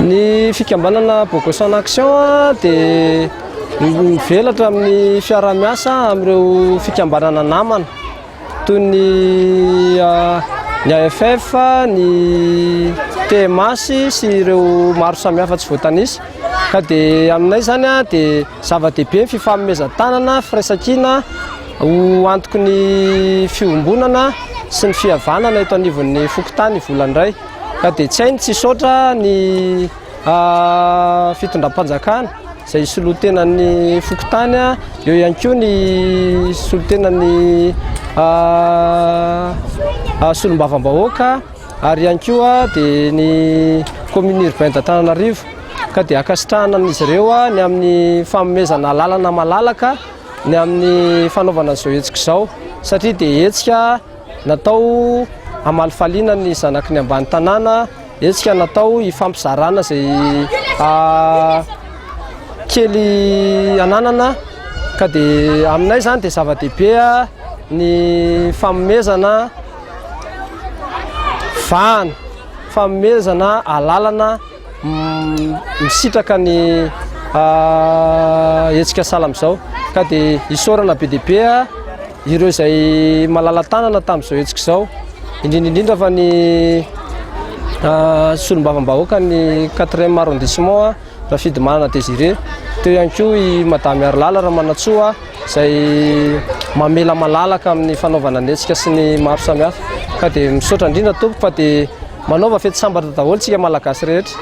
Ny fikambanana Bogos en Action dia mivelatra amin'ny fiaraha-miasa amin'ireo fikambanana namana toy ny ny AFF, ny TMH sy ireo maro samihafa tsy voatanisa. Ka dia aminay izany dia zava-dehibe ny fifanomezan-tanana, firaisankina ho antoky ny fiombonana sy ny fihavanana eto anivon'ny fokontany Volandray. Ka dia tsy hay ny tsy hisaotra ny fitondram-panjakana izay solontenan'ny fokontany, eo ihany koa ny solontenan'ny solombavambahoaka ary ihany koa dia ny commune urbaine d'Antananarivo. Ka dia ankasitrahana an'izy ireo ny amin'ny fanomezana lalana malalaka ny amin'ny fanaovana an'izao hetsika izao satria dia hetsika Natao hamalifaliana ny zanaky ny ambany tanàna, hetsika natao hifampizarana izay kely ananana ka dia aminay izany dia zava-dehibe ny fanomezana vahana, fanomezana alalana misitraka ny hetsika sahala amin'izao ka dia isaorana be dia be ireo izay malala-tanana tamin'izao hetsika izao, indrindra indrindra fa ny solombavambahoaka ny quatrième arrondissement Rafidimanana Désiré, teo ihany koa i Madame Harilala Ramanantsoa izay mamela malalaka amin'ny fanaovana ny hetsika sy ny maro samihafa ka dia misaotra indrindra tompoko fa dia manaova fety sambatra daholo tsika Malagasy rehetra.